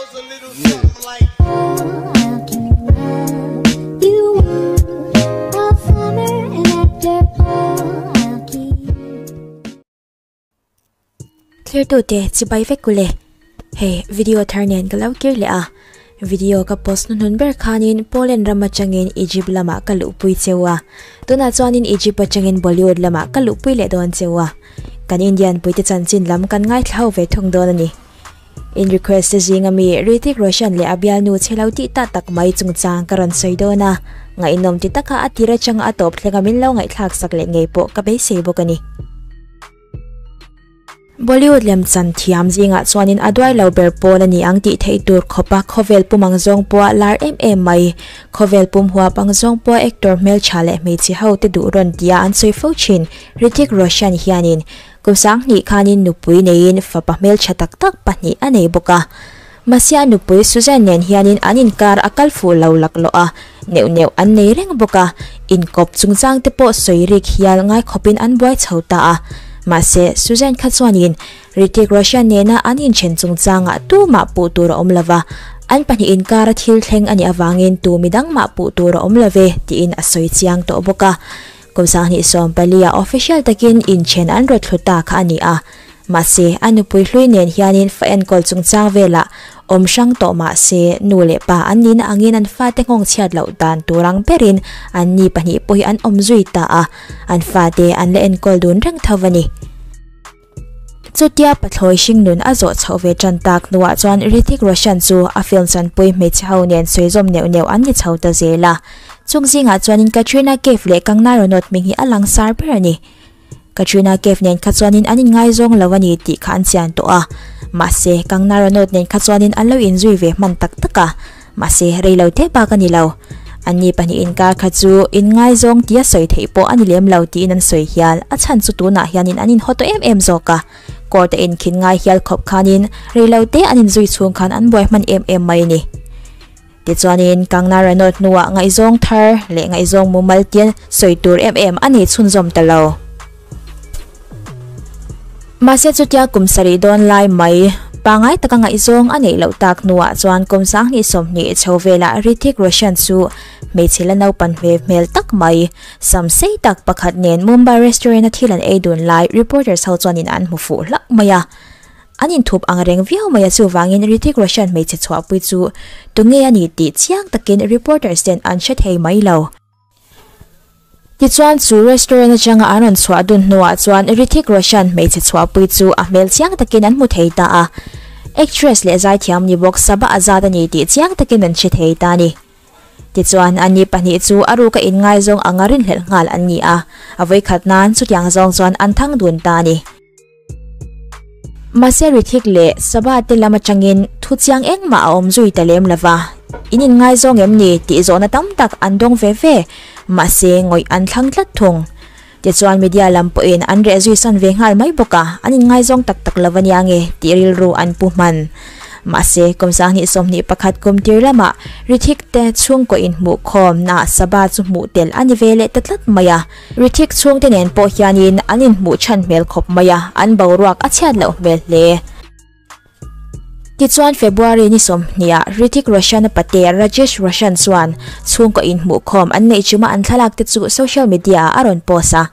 Thirtute chibai vek ule. Hei video thar nen ka lo kir leh a. Video ka post hnuhnun ber khanin Poland ram atangin Egypt lamah ka luhpui cheu a. Tunah chuanin Egypt atangin Bollywood lamah ka luhpui leh dawn cheu a. Kan Indian puite chanchin lam kan ngaithla ho ve thung dawn a ni. In request te zinga mi Hrithik Roshan leh a bialnu chhe lo tih ta tak mai chungchang ka rawn sawi dawn a, ngaihnawm ti taka a tir atanga a tawp thlenga min lo ngaihthlak sak leh ngei pawh ka beisei bawk a ni. Bollywood lemchan thiam zingah chuanin a duai lo ber pawl a ni ang tih theih tur khawpa khawvel pum ang zawng pawha lar em em mai. Khawvel pum huap ang zawng pawha actor hmeltha leh hmeichhe ho te duh rawn tia an sawi fo thin Hrithik Roshan hianin Kum sanghnih khanin nupui neiin fapa hmeltha tak tak pahnih a nei bawk a. Mahse a nupui Suzanne nen hianin an inkar a kal fuh lo laklawh a, neuh neuh an nei reng bawk a, inkawp chungchang te pawh sawi rik hial ngai khawpin an buai chho ta a. Mahse Suzanne kha chuanin Hrithik Roshan nena an inthen chungchangah tumah puh tur a awm lova, an pahnih inkara thil thleng a nih avangin tu midang mah puh tur a awm love tiin a sawi chiang tawh bawk a. Kum 2014 ah official takin inthen an rawt thlu ta kha a ni a, mahse a nupui hlui nen hianin fa enkawl chungchang velah awm hrang tawh mahse nu leh pa an nihna angin an fate nghawng chhiat loh dan tur ang berin an ni pahnih pawh hi an awm zui ta a, an fate an la enkawl dun reng tho a ni. Chutia pathlawi hringnun a zawh chhoh ve tan tak hnuah chuan Hrithik Roshan chu a film chanpui hmeichhe ho nen sawi zawm neuh neuh an ni chho ta zel a. Chung zingah chuanin Katrina Kaif leh Kangna Ranaut hming hi a langsar ber a ni. Katrina Kaif nen kha chuanin an inngaizawng lo a ni tih kha an chian tawh a. Mahse, Kangna Ranaut nen kha chuanin an lo inzui ve hman tak tak a. Mahse, rei lo te bak a ni lo. Anni pahnih inkar kha chu inngaizawng tia sawi theih pawh a ni lem lo tiin an sawi hial. A chhan chu tunah hianin an inhaw tawh em em zawk a. Court a inkhin ngai hial khawp khanin rei lo te an inzui chhung khan an buai hman em em mai a ni. Tichuanin Kangna Ranaut hnuah ngaihzawng thar leh ngaihzawng mumal tia sawi tur em em a nei chhunzawm ta lo. Mahse chutia kum sarih dawn lai mai pangai taka ngaihzawng a neih loh tak hnuah chuan kum 2020 chho velah Hrithik Roshan chu hmeichhe la naupan hmel hmel tak mai sam sei tak pakhat nen Mumbai restaurant a thil an ei dun lai reporters ho chuanin an hmu fuh hlauh mai a. An inthup ang reng viau mai a chuvangin Hrithik Roshan hmeichhe chhuahpui chu tunge a ni tih chiang takin reporters ten an hre thei mai lo. Tichuan chu restaurant atanga an rawn chhuah dun hnuah chuan Hrithik Roshan hmeichhe chhuahpui chu a hmel chiang takin an hmu thei ta a. Actress leh zaithiam ni bawk Saba Azad a ni tih chiang takin an hre thei ta a ni. Tichuan ani pahnih chu a ruka inngaizawng anga rinhlelh nghal an ni a, a vawikhat nan chutiang zawng chuan an thang dun ta a ni. Mahse Hrithik leh Saba te lam atangin thu chiang engmah a awm zui ta lem lova, in inngaizawng em ni tih zawhna tam tak an dawng ve ve, mahse ngawih an thlang tlat thung. Tichuan media lam pawhin an reh zui san ve nghal mai bawk a, an inngaizawng tak tak lo ania nge tih rilru an pu hman. Mahse, kum 2021 kum tir lamah Hrithik te chhungkaw inhmuhkhawmnaah Saba chu hmuh tel a ni ve leh ta tlat mai a. Hrithik chhungte nen pawh hianin an inhmuh chhan hmel khawp mai a, an boruak a chhiat loh hmel hle. Tichuan February ni sawmhniah Hrithik Roshan-a pate Rajesh Roshan chuan chhungkaw inhmuhkhawm an neih chuma an thlalak te chu social media ah a rawn post a.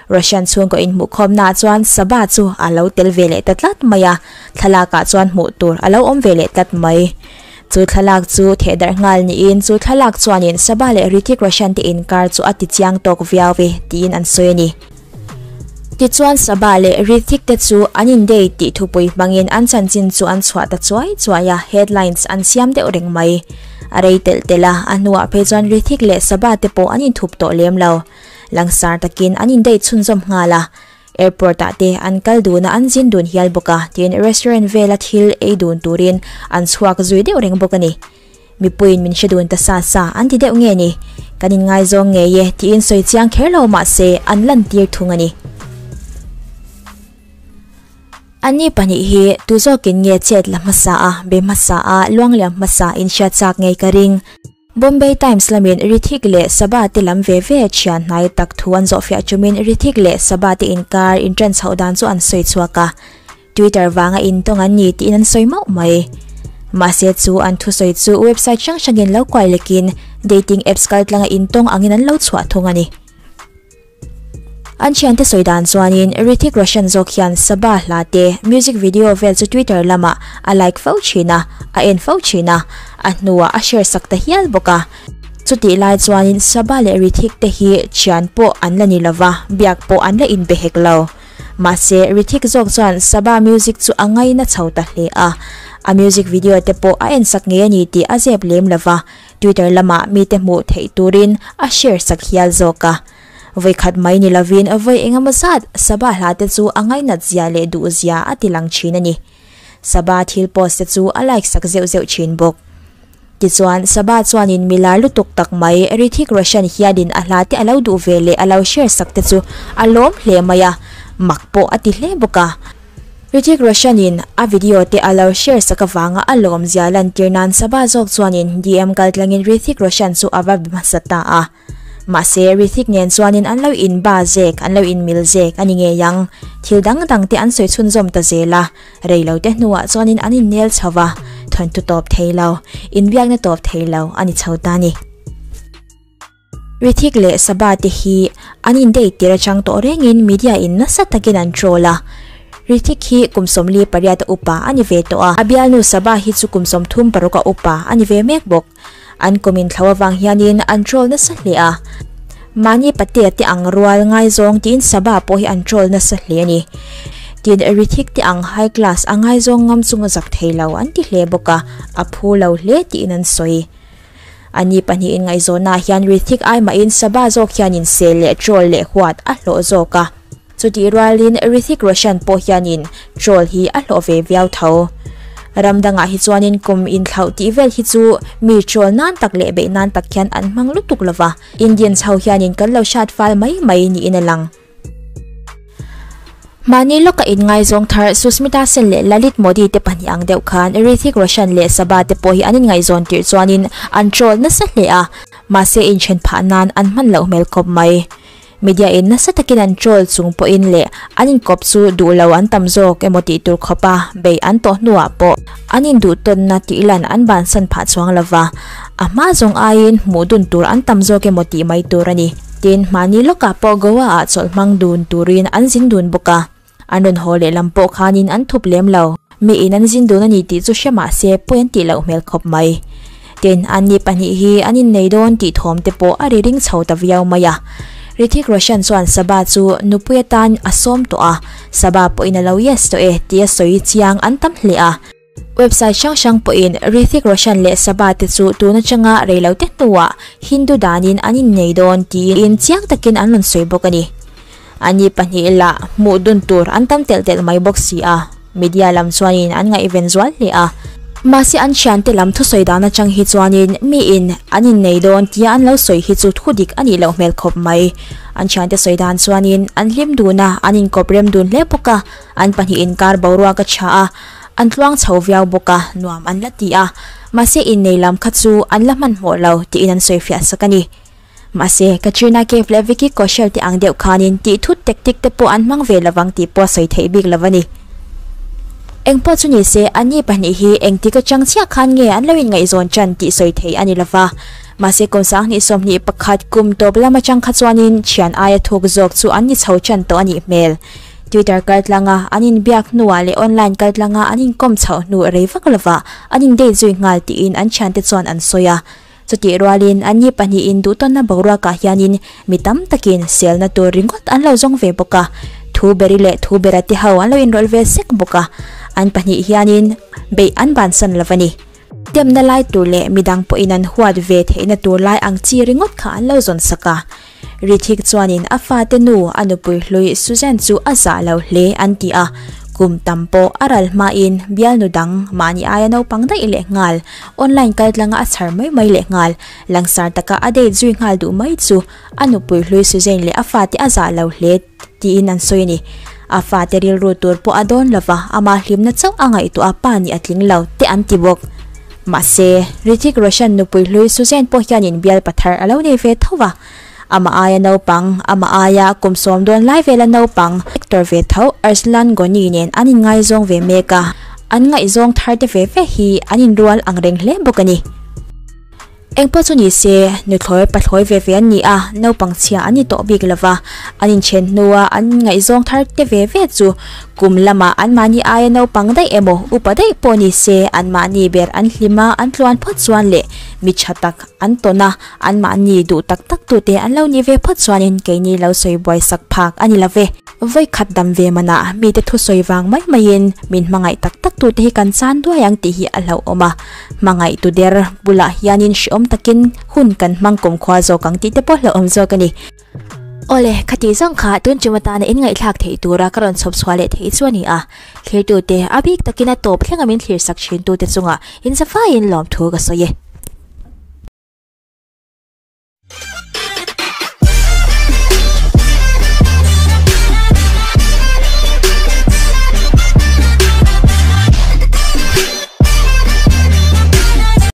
Roshan chhungkaw inhmuhkhawmnaah chuan Saba chu a lo tel ve leh ta tlat mai a, thlalakah chuan hmuh tur a lo awm ve leh tlat mai. Chu thlalak chu thehdarh nghal niin chu thlalak chuanin Saba leh Hrithik Roshan te inkar chu a ti chiang tawk viau ve tiin an sawi a ni. Tichuan Saba leh Hrithik te chu an indate tih thupui hmangin an chanchin chu an chhuah ta chuai chuai a, headlines an siam deuh reng mai. A rei telh telh a, a hnuah phei chuan Hrithik leh Saba te pawh an inthup tawh lem lo. Langsar takin an indate chhunzawm nghal a. Airport ah te an kal dun a an zin dun hial bawk a, tin restaurant vela thil ei dun turin an chhuak zui deuh reng bawk a ni. Mipuiin min hre dun ta sa sa an ti deuh nge ni? Kan inngaizawng ngei e tiin sawi chiang kher lo mahse an lan tir thung a ni. Anni pahnih hi tu zawkin nge chet la hmasa a, be hmasa a, luangliam hmasa inhriat chak ngei ka ring. Bombay Times lamin Hrithik leh Saba te lam ve ve thian hnai tak thu an zawhfiah chumin Hrithik leh Saba te inkar inṭan chhoh dan chu an sawi chhuak a, Twitter vanga intawng an ni tiin an sawi mauh mai. Mahse chu an thusawi chu website hrang hrangin lo kuai lekin dating apps kaltlanga intawng angin an lo chhuah thung a ni. An thiante sawi dan chuanin Hrithik Roshan zawk hian Saba hla te music video vel chu Twitter lamah a like fo thin a, a en fo thin a, a hnuah a share sak ta hial bawk a. Chutih lai chuanin Saba leh Hrithik te hi thian pawh an la ni lova, biak pawh an la inbe hek lo. Mahse Hrithik zawk chuan Saba music chu a ngaina chho ta hle a, a music video te pawh a en sak ngei a ni tih a zep lem lova, Twitter lamah mite hmuh theih turin a share sak hial zawk a. Vawikhat mai ni lovin vawi engemaw zat Saba hla te chu a ngainat zia leh duh zia a ti lang thin a ni. Saba thil post te chu a like sak zeuh zeuh thin bawk. Tichuan, Saba chuanin mi lar lutuk tak mai Hrithik Roshan hianin a hla te a lo duh ve leh a lo share sak te chu a lawm hle mai a, mak pawh a ti hle bawk a. Hrithik Roshan-in a video te a lo share sak avanga a lawmzia lantir nan Saba zawk chuanin DM kaltlangin Hrithik Roshan chu a va be hmasa ta a. Mahse, Hrithik nen chuanin an lo in ba zek, an lo in mil zek a ni ngei ang. Thil dang dang te an sawi chhunzawm ta zel a, rei lo te hnuah chuanin an innel chho va, thawnthu tawp thei lo, inbiakna tawp thei lo a ni chho ta a ni. Hrithik leh Saba te hi an in date tir atang tawh rengin media in nasa takin an troll a. Hrithik hi kum 48 a upa a ni ve tawh a, a bialnu Saba hi chu kum 36 a upa a ni ve mek bawk. An kum in thlo avang hianin an troll nasa hle a, mahni patea te ang rual ngaizawng tiin Saba pawh hi an troll nasa hle a ni. Tin, Hrithik te ang high class a ngaizawng ngam chung a zak thei lo an ti hle bawk a, a phu lo hle tiin an sawi. Ani pahnihin ngaihzawnah hian Hrithik ai mahin Saba zawk hianin sel leh troll leh huat a hlawh zawk a. Chutih rualin Hrithik Roshan pawh hianin troll hi a hlawh ve viau tho. Ram dangah hi chuanin kum inthlauh tih vel hi chu mi troll nan tak leh beih nan tak hian an hmang lutuk lova, Indians ho hianin kan lo hrat fal mai mai niin a lang. Mahni lawka inngaizawng thar Susmita Sen leh Lalit Modi te pahnih ang deuh khan Hrithik Roshan leh Saba te pawh hi an inngaihzawn tirh chuanin an troll nasa hle a, mahse inthen phah nan an hman loh hmel khawp mai. Media in nasa takin an troll chung pawhin leh an inkawp chu duh lo an tam zawk emaw tih tur khawpa bei an tawh hnuah pawh an induh tawnna tih lan an bansan phah chuang lova, a hma zawng aiin hmuh dun tur an tam zawk emaw tih mai tur a ni. Tin, mahni lawkah pawh Goa ah chawlh hmang dun turin an zin dun bawk a, an rawn haw leh lam pawh khanin an thup lem lo. Mi in an zin dun a ni tih chu hre mah se pawi an tih loh hmel khawp mai. Tin, anni pahnih hi an innei dawn tih thawm te pawh a ri ring chho ta viau mai a. Hrithik Roshan chuan Saba chu nupui atan a sawm tawh a, Saba pawhin a lo yes tawh e tia sawi chiang an tam hle a. Website hrang hrang pawhin Hrithik Roshan leh Saba te chu tun atanga reilote hnuah Hindu danin an innei dawn tiin chiang takin an rawn sawi bawk a ni. Ani pahnih lah hmuh dun tur an tam telh telh mai bawk si a, media lam chuanin an ngaihven zual hle a. Mahse an thiante lam thusawi dan atang hi chuanin miin an innei dawn tia an lo sawi hi chu thu dik a nih loh hmel khawp mai. An thiante sawi dan chuanin an hlim dun a, an inkawp rem dun hle bawk a, an pahnih inkar boruak a tha a, an tluang chho viau bawk a, nuam an la ti a. Mahse innei lam kha chu an la hmanhmawh lo tiin an sawifiah sak a ni. Mahse, Katrina Kaif leh Vicky Kaushal te ang deuh khanin tih thut tactic te pawh an hmang ve lovang tih pawh a sawi theih bik lo a ni. Engpawh chu ni se, anni pahnih hi engtik atang chiah khan nge an lo inngaihzawn tan tih sawi theih a ni lova. Mahse, kum 2021 kum tawp lam atang kha chuanin thian aia thuk zawk chu an ni chho tan tawh a nih hmel. Twitter kaltlanga an inbiak hnuah leh online kaltlanga an inkawm chhoh hnu rei vak lovah an indate zui nghal tiin an thiante chuan an sawi a. Chutih rualin anni pahnihin duhtawnna boruakah hianin mi tam takin selna tur ringawt an lo zawng ve bawk a, thu beri leh thu bera te ho an lo inrawlh ve sek bawk a, an pahnih hianin beih an bansan lo a ni. Temna lai tur leh midang pawhin an huat ve theihna tur lai ang chi ringawt kha an lo zawn sak a. Hrithik chuanin a fate nu a nupui hlui Suzanne chu a zah lo hle an ti a, kum tam pawh a ral hmain bialnu dang mahni aia naupang daih leh nghal, online kaltlanga a chhar mai mai leh nghal, langsar taka a date zui nghal duh mai chu a nupui hlui Suzanne leh a fate a zah lo hle tiin an sawi a ni. A fate rilru tur pawh a dawn lova, ama hlimna chauh a ngaihtuah a pa nih a tling lo te an ti bawk. Mahse, Hrithik Roshan nupui hlui Suzanne pawh hianin bial pathar a lo nei ve tho va. Amah aia naupang, amah aia kum sawm dawn lai vela naupang, actor ve tho Arslan Goni nen an inngaizawng ve mek a. An ngaihzawng thar te ve ve hi an inrual ang reng hle bawk a ni. Engpawh chu ni se, nuthlawi pathlawi ve ve an ni a, naupang chhia an ni tawh bik lo va, an inchen hnua an ngaihzawng thar te ve ve chu kum lamah anmahni aia naupang daih emaw upa daih pawh ni se anmahni ber an hlim a, an tluan phawt chuan leh mi tha tak an tawn a, anmahni duh tak tak tute an lo nih ve phawt chuanin keini lo sawi buai sak phak a ni lo ve. Vawi khat dam ve manah mite thusawi vang mai maiin min hmangaih tak tak tute hi kan chan duai ang tih hi a hlauhawm a. Hmangaih tu der bulah hianin hrehawm takin hun kan hmang kumkhua zawk ang tih te pawh hlauhawm zawk a ni. Awle, khati zawng kha tun tum atana in ngaihthlak theih tura ka rawn chhawp chhuah leh theih chu a ni a. Thlirtute a bik takin a tawp thlenga min thlirsak thin tute chungah inzafaiin lawmthu ka sawi e.